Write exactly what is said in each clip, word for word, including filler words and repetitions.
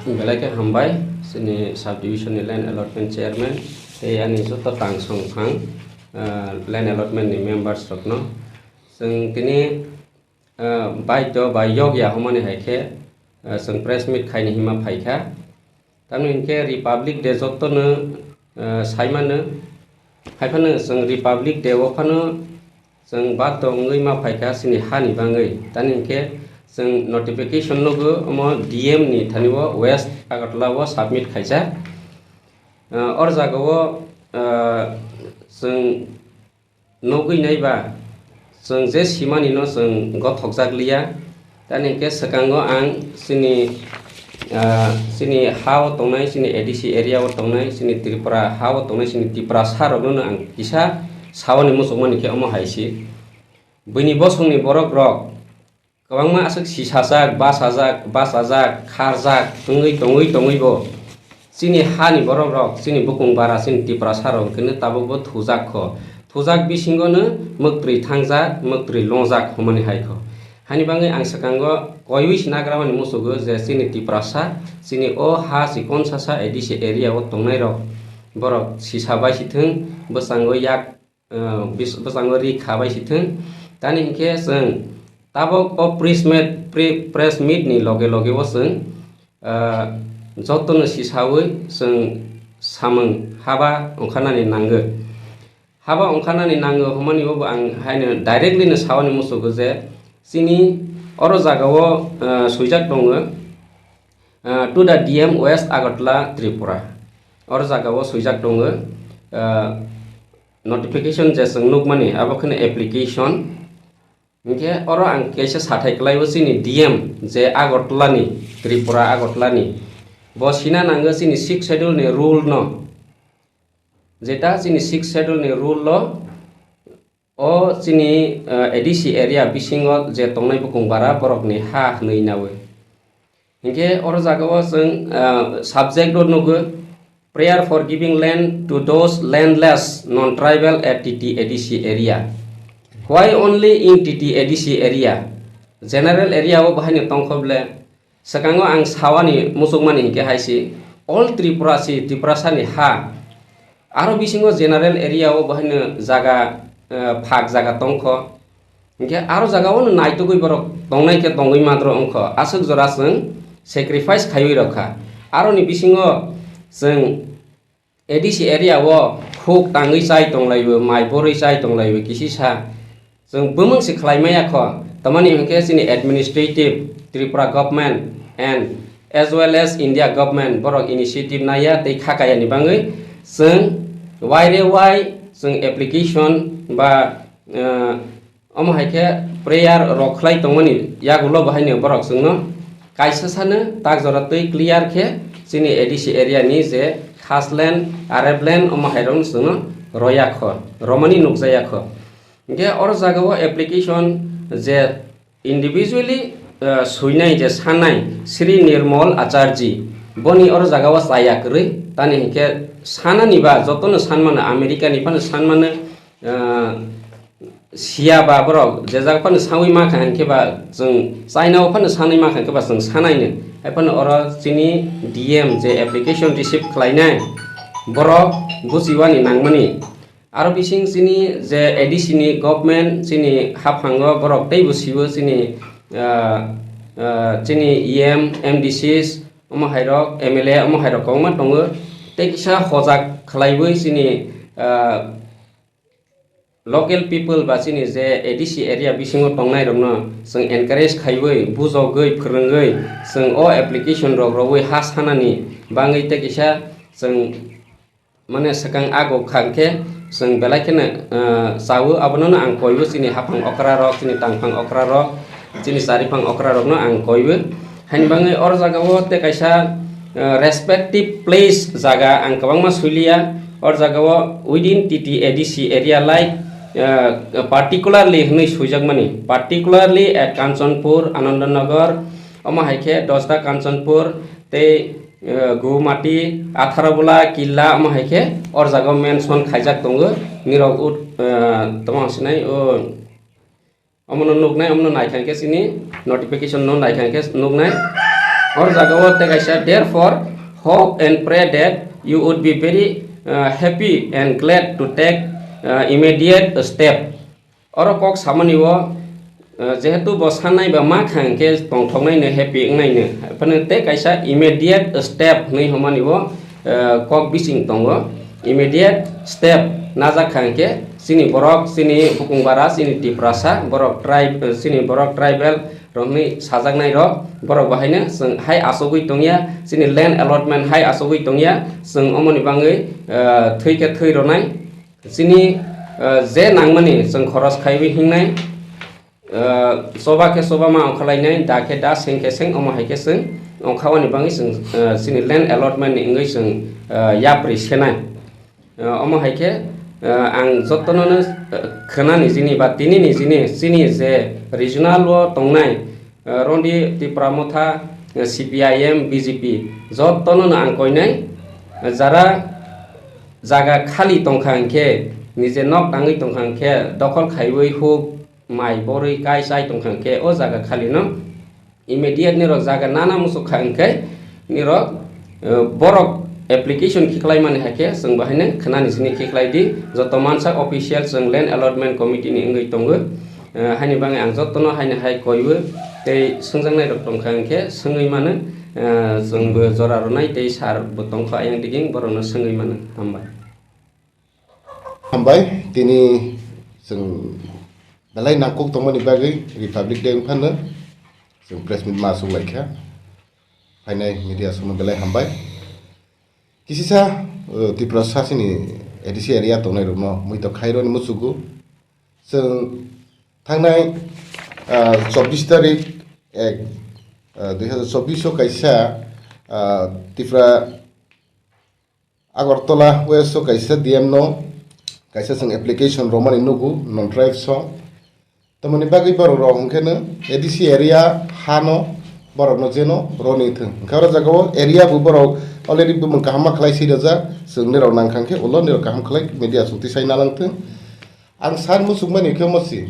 Belai khe hambai chini subdivision ni land allotment chairman tei ani joto tangsong phang, ah, land allotment ni members rokno. Chwng tini, ah, baidho ba yokya hwnmani hai khe, ah, chwng press meet khaini hima phaikha. Tamni hinkhe Republic Day jotono, ah, saimano. Haiphano chwng Republic Day o phano chwng bato wngwi ma phaikha chini hani bangwi. Tani hinkhe chwng notification nugo omo D M ni thani o West Agartala o submit khaijak. Ah, or jaga o, ah, chwng nugwi naiba chwng je simani no chwng gothokjak liya. Tani hinkhe swkango ang chini, ah, chini ha o tongnai, chini A D C area o tongnai, chini Tripura ha o tongnai, chini Tiprasa rokno no ang kisa sawani muchungmani khe omo hai se. Buini bosongni borok rok kwbangma aswk sisajak, bachajak, bachajak, kharjak wngwi tongwi tongwi bo chini hani borok rok, chini bukung bara, chini Tiprasa rok hwnkhe no tabuk bo thujak kho. Thujak bisingo no mwktwi thangjak, mwktwi longjak hwnmani hai kho. Hani bangwi ang swkango koiwi se nagramani muchugo je chini Tiprasa, chini o ha chikon sasa A D C area o tongnai rok, borok sisa bai si thung, bwskango yak, ah, bis-, bwskango ri kha bai si thung. Tani hinkhe chwng tabuk o press meet, pre-, press meet ni loge loge o chwng, ah, jotono sisawi chwng samung haba wngkhanani nango. Haba wngkhanani nango hwnmani bo ang haino directly no sawani muchugo je chini oro jaga o, ah, swijak tongo, ah, to the D M West Agartala Tripura. Oro jaga o swijak tongo, ah, notification je chwng nukmani abo kheno application. Hinkhe oro ang kaisa sathai kwlaibo chini D M je Agartala ni, Tripura Agartala ni. Bo sina nango chini Sixth Schedule ni rule no. Jeta chini Sixth Schedule ni rule o, o chini, eh, A D C area bisingo je tongnai bukung bara borokni ha hwnwi nawi. Hinkhe oro jaga o chwng, eh, subject o nugo, "Prayer for giving land to those landless non-tribal at T T A D C area." Why only in T T A D C area? General area o bahaino tongkho ble? Swkango ang sawani muchukmani hinkhe hai se, all Tripura si, Tiprasa ni ha. Aro bisingo general area o bahaino jaga, eh, phak jaga tongkho. Hinkhe aro jaga o no naitugwi borok tongnai khe tongwi madro wngkho. Aswk jora chwng sacrifice khaiwi rokha. Aroni bisingo chwng A D C area o huk tangwi chai tonglaiwi, mai borwi chai tonglaiwi kisi sa. Chwng bumung se khlai maya kho. Tamani hinkhe chini administrative, Tripura government and as well as India government borok initiative naiya tei kha kaya ni bangwi chwng waire wai chwng application ba, eh, omo hai khe prayer rok khlai tongmani yagulo bo haino borok chwngno kaisa sano tak jora twi clear khe chini A D C area ni je khas land, arep land omo hai rokno chwngno roya kho, romani nukjaya kho. Hinkhe oro jaga o application je individually, eh, suinai je sanai Sri Nirmal Acharji, boni oro jaga o chaya kwrwi, tani hinkhe sanani ba jotono sanmano, America ni phano sanmano, eh, siya ba borok je jaga phano sawi mankha hinkhe ba chwng China o phano sanwi mankha hinkhe ba chwng sanaino. Hai phano oro chini D M je application receive khlainai borok buchiwani nangmani. Aro bising chini je A D C ni government chini haphango borok teibo siwo chini, ah, ah, chini E M, M D Cs, omo hai rok, M L A, omo hai rok kwbangma tongo. Tei kisa hojak khlaiwi chini, ah, local people ba chini je A D C area bisingo tongnai rokno chwng encourage khaiwi, bujogwi, phwrwngwi chwng o application rok rogwi ha sanani bangwi tei kisa chwng mane swkang ago kha khe chwng belai kheno, ah, chawo, abono no ang koibo chini haphang okra rok, chini tangphang okra rok, chini chariphang okra rokno ang koibo. Haini bangwi oro jaga o tei kaisa, ah, respective place jaga ang kwbangma suiliya. Oro jaga o within T T A D C area like, ah, particularly hwnwi suijakmani, particularly at Kanchanpur, Anandanagar, omo hai khe Dosda Kanchanpur tei eh, Gumati, Atharabula, Killa, omo hai khe or jaga o mention khaijak tongo. Nirok ut, eh, tamo sinai, o, omono nuknai, omono naikha khe chini notification no naikha khe nuknai. Or jaga o tei kaisa, "Therefore, hope and pray that you would be very, uh, happy and glad to take, uh, immediate step." Oro kok samani o, uh, jehetu bo sanai ba ma kha hwnkhe tongthoknai no, happy wngnai no. Phano tei kaisa immediate step hwnwi hwnmani o, uh, kok bising tongo. Immediate step najak kha hwnkhe chini borok, chini bukung bara, chini Tiprasa, borok tribe, chini borok tribal rokni sajaknai rok, borok bahaino chwng hai achugwi tongya, chini land allotment hai achugwi tongya, chwng omoni bangwi, ah, thwi khe thwi rwnai, chini, ah, je nangmani chwng khoros khaiwi hingnai, ah, choba khe choba ma ongkhalainai, da khe da, seng khe seng, omo hai khe chwng ongkha, oni bangwi chwng, ah, chini land allotment ni wngwi chwng, ah, yapri senai. Ah, omo hai khe, ah, ang jotono no, ah, khwnani jini ba tini ni jini chini je regional o tongnai, ah, Rondi Tipra Motha, ah, C P I M, B J P, jotono no ang koinai, ah, jara jaga khali tongkha hwnkhe, nije nok tangwi tongkha hwnkhe, dokhol khaiwi huk mai borwi kai chai tongkha hwnkhe, o jaga khali no immediate nirok jaga nana muchuk kha hwnkhe nirok, eh, borok application khiklaimani hai khe chwng bo haino khwnani sini khiklai di. Joto mansak official chwng land allotment committee ni wngwi tongo. Eh, haini bagwi ang jotono haino hai koiwi tei swngjaknai rok tongkha hwnkhe swngwi mano, eh, chwng bo jora rwnai tei sir bo tongkha ayang diging borokno swngwi mano. Hambai. Hambai, tini chwng belai nangkuk tongmani bagwi Republic Day wngphano chwng press meet ma achuk laikha. Phainai media songno belai hambai. Kisisa, uh, Tripura sasini A D C area tongnai rokno muitok khaironi muchugo. Chwng thangnai, uh, chobbish tarik ek, uh, dui hazar chobbish o kaisa, uh, Tripura Agartala West o kaisa D M no kaisa chwng application romani nugo non tribe song. Tamoni bagwi borok rok hwnkhe no A D C area hano borok no jeno roni thwng. Hwnkhe oro jaga o area bo borok already bumung kaham ma khlai si rwjak, chwng nirok nang kha hwnkhe ulo nirok kaham khlai media chukti sai nalang thwng. Ang san muchuk mani khe mosi.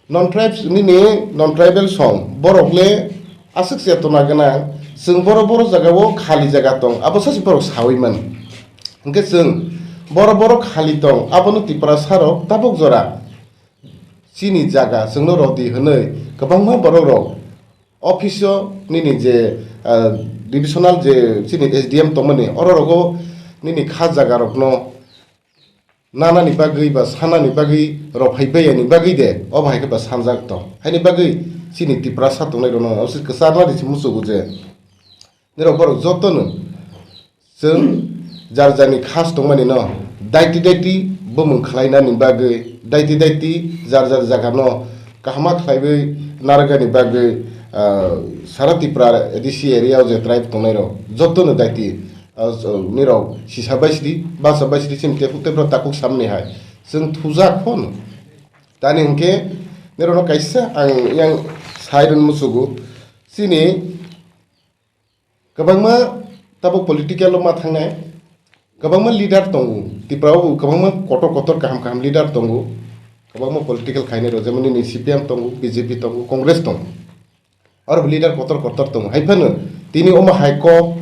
Non tribes nini non tribal song borok le aswk chetona gwnang, chwng boro boro jaga o khali jaga tong, abo sachi borok sawi man. Hwnkhe chwng boro boro khali tong, abono Tiprasa rok tabuk jora chini jaga chwngno rodi hwnwi kwbangma borok rok office o nini je, ah, divisional je chini S D M tongmani oro rogo nini kha jaga rokno nanani bagwi ba sanani bagwi rok phai baiya ni bagwi de, obo hai khe ba sanjak tong. Haini bagwi chini Tiprasa tongnai rokno osi kwchar nadi se muchugo je. Nirok borok jotono chwng jar jarni khas tongmani no daiti daiti bumung khlai nani bagwi, daiti daiti jar jar jaga no kaham ma khlaiwi narwkani bagwi, ah, sara Tripura A D C area o je tribe tongnai rok jotono daiti, ah, nirok sisa bai sidi, basa bai sidi chini tepuk tepra takuk samni hai chwng thujak phano. Tani hwnkhe nirokno kaisa ang yang sai rwna muchugo. Chini kwbangma tabuk political o ma thangnai, kwbangma leader tongo, Tripura o bo kwbangma kotor kotor kaham kaham leader tongo, kwbangma political khainai rok, jemon nini C P M tongo, B J P tongo, Congress tongo. Aro bo leader kotor kotor tongo. Hai phano tini omo hai kok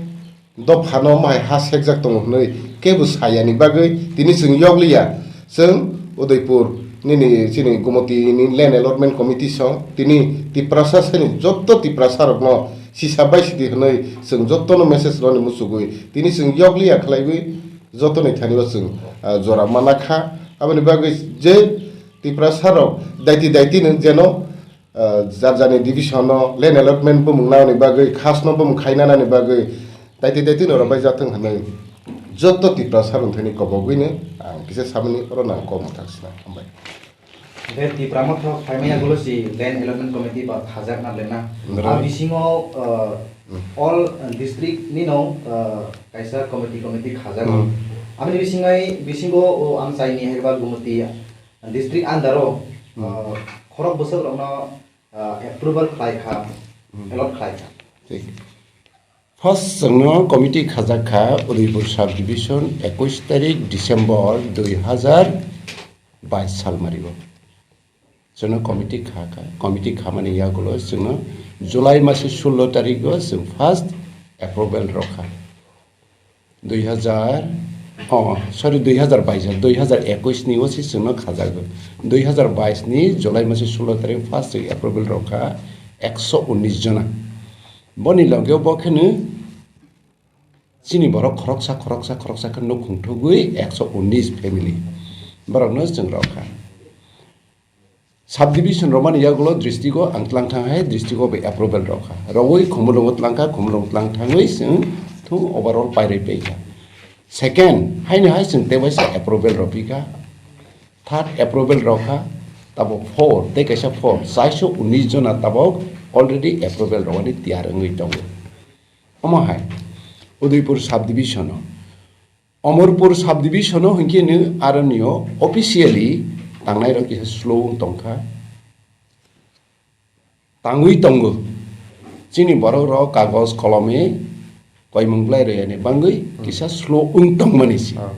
dophano omo hai ha sekjak tongo hwnwi kebo sayani bagwi tini chwng yokliya. Chwng Udaipur nini chini Gumoti ni land allotment committee song tini Tiprasa sani joto Tiprasa rokno sisa bai sidi hwnwi chwng jotono message rwni muchugwi tini chwng yokliya khlaiwi jotoni thani o chwng, ah, jora mana kha. Aboni bagwi je Tiprasa rok daiti daiti no jeno ah, jar jarni division no land allotment bumung nanani bagwi, khas no bumung khaina nani bagwi, daiti daiti no rwbai jathwng hwnwi joto Tiprasa rok thani kobogwi no ang kisa samani oro nang kok mwthang sina hambai. Hwnkhe Tipra Motha phaimaya gulo si land allotment committee ba khajak na lena. Nrw. A bisingo, ah, Hmm. all district ni no, ah, kaisa committee, committee khajak. Hmm. Aboni bisingai, bisingo o amchaini hai ba Gumoti district under o, Hmm. ah, khorok bwswk rokno, ah, approval khlai kha, Hmm. allot khlai kha. Thik. First chwngno committee khajak kha Udaipur sub division ekush tarik December dui hazar bais salmari o. Chwngno committee kha kha, committee khamani yagulo chwngno July masi sullo tarikgo chwng first approval rokha. Dui hazar, oh, sorry, dui hazar bais, dui hazar ekwis ni o se chwngno khajago. Dui hazar bais ni July masi sullo tarik first approval rokha ekso unis jona. Boni loge bo kheno chini borok khoroksa, khoroksa, khoroksa khe nukhung thugwi ekso unis family. Borokno chwng rokha. Subdivision romani yagulo district o ang tlang thang hai, district o bai approval rokha. Rogwi Khumulwngo tlang kha, Khumulwng tlang thangwi chwng thung overall pairwi paikha. Second, haino hai chwng tei waisa approval rwphi kha. Third approval rokha, tabok four, tei kaisa four, chairso unis jona tabok already approval rwani tiyar wngwi tongo. Omo hai, Udaipur subdivision o. Omorpur subdivision o hinkhe no aroni o officially tangnai rok kisa slow wng tongkha. Tangwi tongo. Chini borok rok kagoj kolome koimung bwlai rwya ni bangwi kisa slow wng tongmani se. Ah.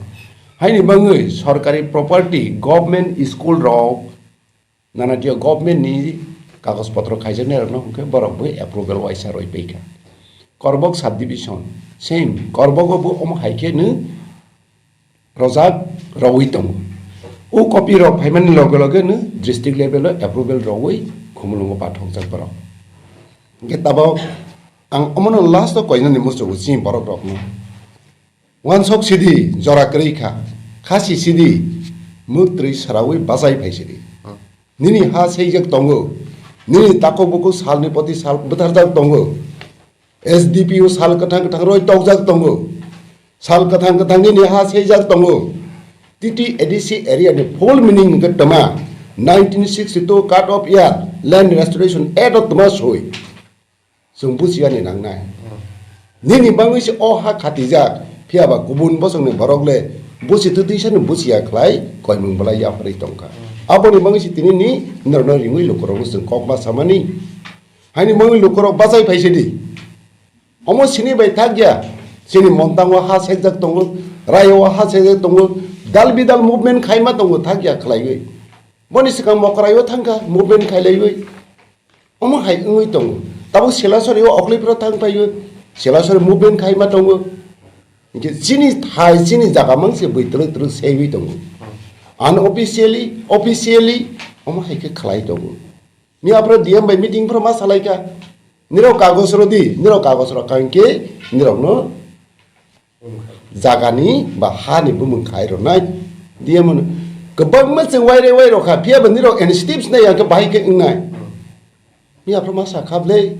Haini bangwi sorkari property, government school rok, nanatio government ni kagoj potro khaijaknai rokno hwnkhe borok bo approval waisa roi paikha. Korbok subdivision, same, Korbogo bo omo hai khe no rojak rogwi tongo. O copy rok phaimani loge loge no district level o approval rogwi Khumulwngo pathokjak borok. Hwnkhe tabok ang omono last o koinani muchungo chini borok rokno. Wansok sidi jora kwrwi kha, khasi sidi mwk twrwi swraui bachai phai sidi. Nini ha seijak tongo, nini takhuk bukhuk salni poti sal bwtharjak tongo, S D P O sal kwthang kwthang roi tokjak tongo, sal kwthang kwthang nini ha seijak tongo. T T A D C area ni full meaning hwnkhe twma nineteen sixty-two cut off year Land Restoration Act o twma soi. Chwng buchiyani nangnai. Nini bangwi se o ha khatijak, phiya ba kubun bosongni borok le buchi twtwi sano buchiya khlai koimung bwlai yapharwi tongkha. Aboni bangwi se tini ni norokno ringwi lukurokno chwng kokma samani. Haini bangwi lukurok bachai phai sidi. Omo sini bai thakya, chini montango ha sekjak tongo, rayo ha sekjak tongo, dal bidal movement khaima tongo thakya khlaiwi. Boni swkang mokrai o thangkha movement khailaiwi. Omo hai wngwi tongo. Tabuk Selasori o okliphro thang phaiwi Selasori movement khaima tongo. Hinkhe chini thai, chini jaga mang se bui twrwk twrwk seiwi tongo. Unofficially, officially, omo hai khe khlai tongo. Miyaphro D M bai meeting phro ma salaikha. Nirok kagoj rodi, nirok kagoj rok kha hinkhe nirokno jagani ba hani bumung khai rwnai. Diya mano kwbangma chwng waire wai rokha, phiya ba nirok initiatives nai ang khe bahai khe wngnai. Miya phro ma sa kha bwle,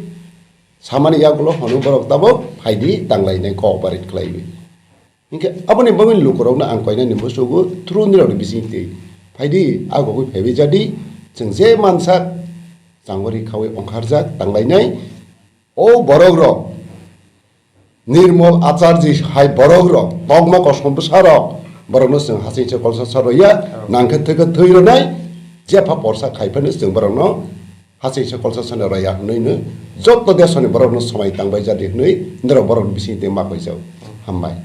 samani yagulo hwnwi borok tabuk phaidi tanglainai cooperate khlaiwi. Hinkhe aboni bagwi lukurokno ang koinani musugo through nirokni bisingtwi. Phaidi, agogwi phaiwi jadi, chwng je mansak changori khawi ongkharjak tanglainai. O borok rok, Nirmal Acharji hai borok rok, tokma kosom bwsa rok, borokno chwng hasing se kolsa sa roya, nangkhe thwkhe thwi rwnai, jepha porsa khai phano chwng borokno hasing se kolsa sa roya hwnwi no joto desoni borokno swmai tangbai jadi hwnwi norok borokni bisingtwi ma koijak. Hambai.